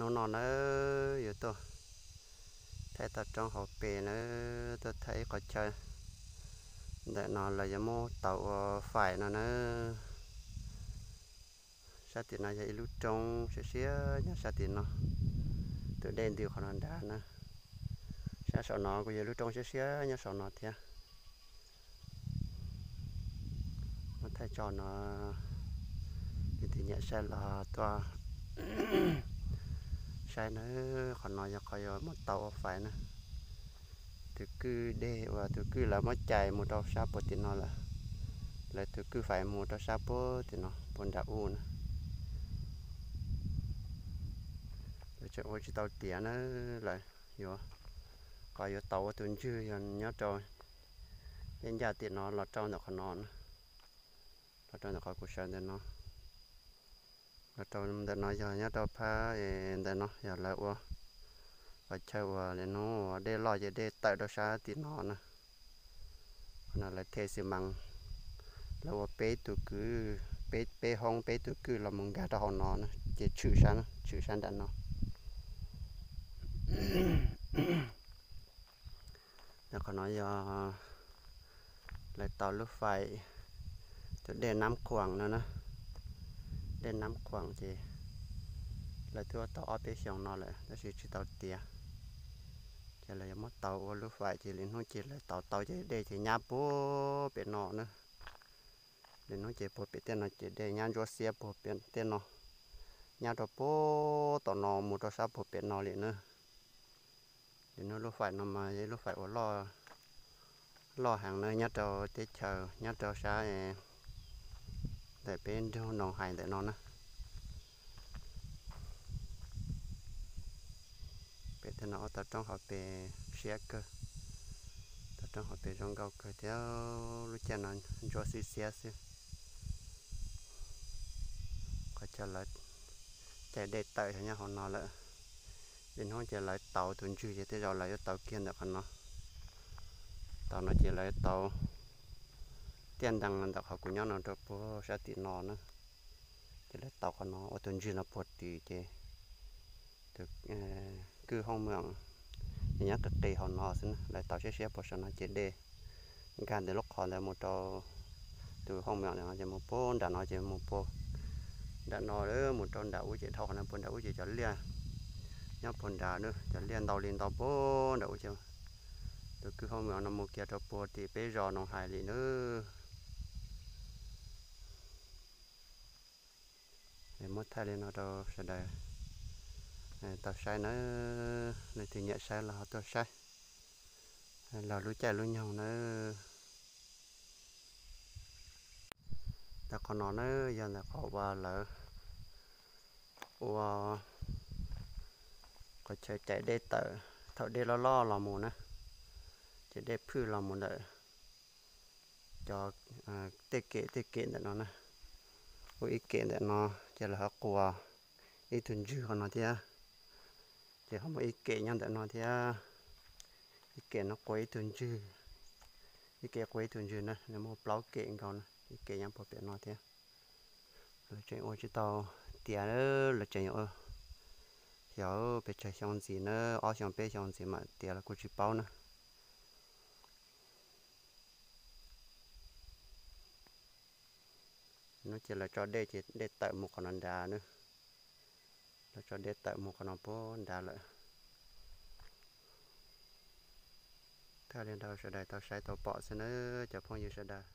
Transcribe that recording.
Hnub no na, yuav tuaj thaij toj roob hauv pes na, tuaj thaij ib qhov chaw ntawm no lawv yuav muab tau ua fais no na. Sab tim no yog ib lub roob siab siab nyob sab tim no, tus dej ntws qhov no nrad na. Sab saum no kuj yog lub roob siab siab nyob saum no thiab. Muab thaij tso no, leej twg nyiam saib los tuaj saib na. Qhov no yog qhov yuav muab tau ua fais na. Tus kwj deg uas tus kwj lawv muab cais mus rau sab puag tim no lawm, lawv tus kwj fais mus rau sab puag tim no puag nram ub na. Lawv tseem ua tsis tau tiav na, lawv yuav, qhov yuav tau ua tus ntswg yog nyob rau peb ncaj tim no los rau ntawm qhov no na, los rau ntawm qhov kuv sawv ntawm no. Los rau ntawm no yog nyob rau phab ntawm no yog lawv ua qhov chaw uas lawv hnub uas dej loj ces dej tawm rau sab tim no na. Qhov no lawv the xi mas, lawv ua peb tus kwj, peb, peb hoob peb tus kwj los mus nkag rau hauv no na, ces tshwm sab, tshwm sab nram no. Ntawm qhov no yog lawv tau lub fais tus dej Nab Khuam no na. Dej Nab Khuam ces lawv twb ua tau ob peb xyoos no lawm tab sis tsis tau tiav. Ces lawv yuav muab tau ua lub fais ces lwm hnub ces lawv tau tau ces dej ces nyab puag pem no na. Lwm hnub ces puag pem tej no ces dej nyab ntsuab xiab puag pem tej no, nyab rau puag tom no mus rau sab puag pem no li na. Lwm hnub lub fais no mas yog ib lub fais uas loj, loj heev na nyob rau teb chaws nyob rau sab ntawm peb nroog Noo Hais ntawm no na. Pem tej no ua tau roob hauv pes siab kawg, tau roob hauv pes zoo nkauj kawg thiab, lub caij no ntsuab xiab xiab xwb. Qhov chaw lawv cais dej tawm yog nyob hauv no lawm. Lwm hnub ces lawv tau tus ntswg ces tej zaum lawv yuav tau kiag ntawm qhov no. Tau no ces lawv tau tiaj ntees ntawm qhov kuv nyob no rau puag sab tim no na. Ces lawv tau qhov no ua tus ntswg no puag tim ces tus kwj Hoob Mweem nyob qis qis hauv no xwb na, lawv tau siab siab puag saum no ces dej nkag ntawm lub qhov ntawd mus rau tus Hoob Mweem no ces mus puag nram no ces mus puag nram no mus rau nram ub ces dhau qhov no puag nram ub ces cov liaj nyob puag nrad na, cov liaj ntau li ntau puag nram ub ces tus kwj Hoob Mweem no mus kiag rau puag tim peb zos Noo Hais li na. Muab thaij li no rau sawv daws tau saib nawb, leej twg nyiam saib los ho tuaj saib, los lub caij lub nyoog nawb. Ntawm qhov no na yog ntawm qhov uas lawv ua qhov chaw cais dej tawm thaum dej loj loj los mus na, ces dej phwj los mus ntawm cov tej kem tej kem ntawm no na. Ua ib kem ntawm no ces lawv ho quas ib tug ntswg qhov no thiab, ces ho muaj ib kem nyob ntawm no thiab. Ib kem no quas ib tug ntswg, ib kem quas ib tug ntswg na, nws muaj plaub kem nkaus na, ib kem nyob puag pem no thiab. Lawv tseem ua tsis tau tiav, lawv tseem yuav xyov pes tsawg xyoo ntxiv na, ob xyoo peb xyoo ntxiv mam tiav los kuj tsis paub na. Hnub ces lawv tso dej ces dej tawm mus qhov no nrad na, lawv tso dej tawm mus qhov no puag nrad lawm. Thaij li rau sawv daws tau saib tau pom xwb nawb cov phooj ywg sawv daws.